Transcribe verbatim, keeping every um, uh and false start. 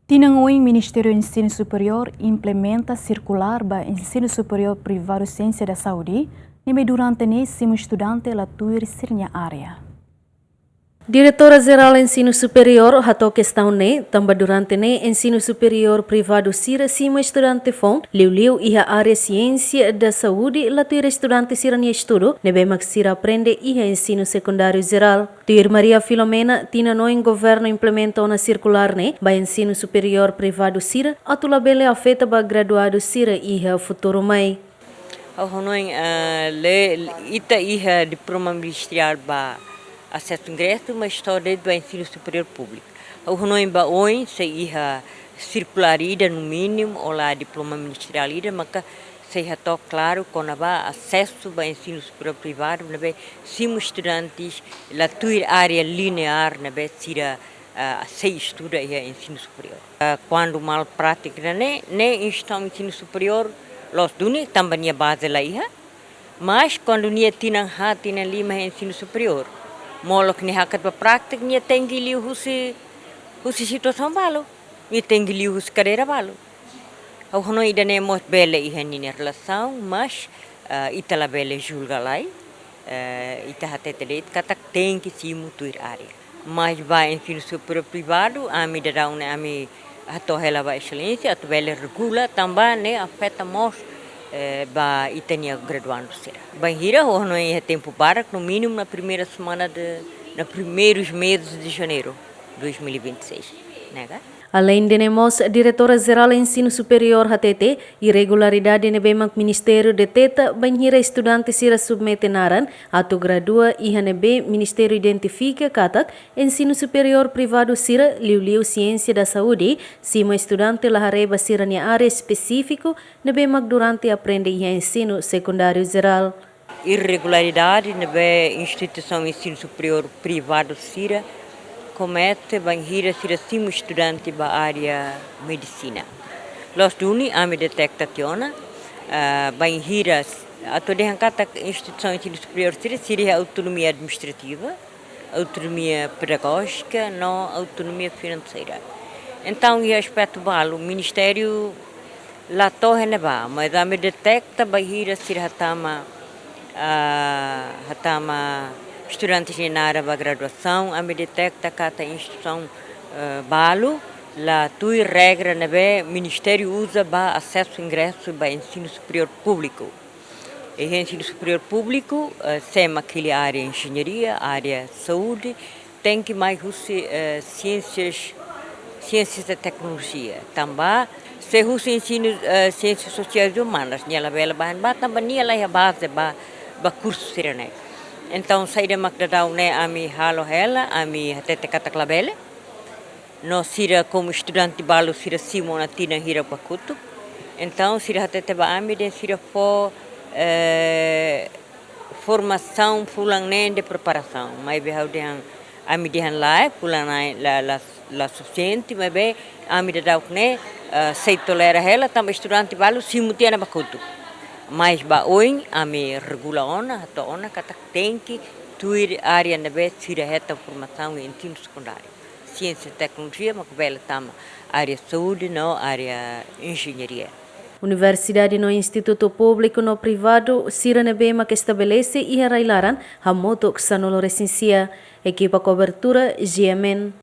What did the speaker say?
Tinan oin Ministériu Ensinu Superiór implementa sirkulár ba Ensinu Superiór Privadu Siénsia da Saúde, ne'ebé durante ne'e simu estudante la tuir sira-nia área. Diretora Jerál Ensinu Superiór hato'o kestaun ne'e, tanba durante ne'e ensinu superiór privadu sira simu estudante foun, liuliu iha área siénsia da saúde, la tuir estudante sira-nia estudu, ne'ebé mak sira aprende iha ensinu sekundáriu jerál. Tuir Maria Filomena, tinan oin governu implementa ona sirkulár ne'e ba ensinu superiór privadu sira, atu labele afeta ba graduadu sira iha futuru mai. Ha'u hanoin, eh, le, ita iha diploma ministeriál ba asesu ingresu, mas só de'it ba ensinu superiór públiku. Ha'u hanoin ba oin sei iha sirkulár ida no mínimu, ou la diploma ministeriál ida, maka sei hato'o klaru kona-ba asesu ba ensinu superiór privadu, ne'ebé simu estudantes la tuir área lineár, ne'ebé sira, ah, sei estuda iha ensinu superiór. Ah, kuandu mal prátika ne'e, ne'e instituisaun ensinu superiór loos duni, tanba nia baze la iha, mas kuandu nia tinan haat, tinan lima iha ensinu superiór, molok nia hakat ba prátika, nia tenke liu husi, husi situasaun balu, nia tenke liu husi kadeira balu. Ha'u hanoin ida-ne'e mós bele iha ninia relasaun, mas, eh, ita labele julga lai, eh, ita hatete de'it katak tenke simu tuir área. Mas ba ensinu superiór privadu, ami daudaun ne'e ami hato'o hela ba Exelénsia, atu bele regula, tanba ne'e afeta mós, eh, ba ita-nia graduandu sira. Bainhira, ha'u hanoin iha tempu badak, no mínimu na primeira semana de, na primeiros meses de janeiro dois mil e vinte e seis, ne'e ka? Aleinde ne'e mós, Diretora Jerál Ensinu Superiór hatete, irregularidade ne'ebé mak Ministériu deteta bainhira estudante sira submete naran atu gradua iha ne'ebé Ministériu identifika katak ensinu superiór privadu sira, liuliu siénsia da saúde, simu estudante la haree ba sira-nia área espesífiku ne'ebé mak durante aprende iha ensinu sekundáriu jerál. Irregularidade ne'ebé instituisaun ensinu superiór privadu sira komete bainhira sira simu estudante ba área medisina. Loos duni ami deteta tiha ona, ah, bainhira s-, atu dehan katak instituisaun ensinu superiór sira, sira iha autonomia administrativa, autonomia pedagójika, no autonomia finanseira. Entaun, iha aspetu balu, Ministériu la to'o iha ne'ebá, mas ami deteta bainhira sira hatama, ah, hatama estudante sira-nia naran ba graduasaun, ami deteta katak instituisaun, eh, balu la tuir regra ne'ebé Ministériu uza ba asesu ingresu ba ensinu superiór públiku. Iha ensinu superiór públiku, eh, sé mak hili área enjeñaria, área saúde, tenke mai husi, eh, siénsias, siénsias e teknolojia. Tanba, se husi ensinu, eh, siénsias sosiais e umanas, nia labele ba iha ne'ebá, tanba nia la iha baze ba, ba kursu sira-ne'e. Entaun, saida mak daudaun ne'e ami halo hela, ami hatete katak labele. No sira komu estudante balu sira simu ona tinan hira ba kotuk. Entaun, sira hatete ba ami dehan sira fó, eh, formasaun fulan neen de preparasaun. Maibé ha'u dehan, ami dehan lae, fulan neen la, la, la sufisiente, maibé ami daudauk ne'e, eh, sei tolera hela, tanba estudante balu simu tiha ona ba kotuk. Mas ba oin, ami regula ona, hato'o ona, katak tenke tuir área ne'ebé sira hetan formasaun iha ensinu sekundáriu. Siénsia teknolojia, mak bele tama área saúde no área enjeñaria. Universidade no institutu públiku no privadu sira ne'ebé mak estabelese iha rai-laran hamutuk sanulu-resin-sia. Ekipa kobertura, G M N.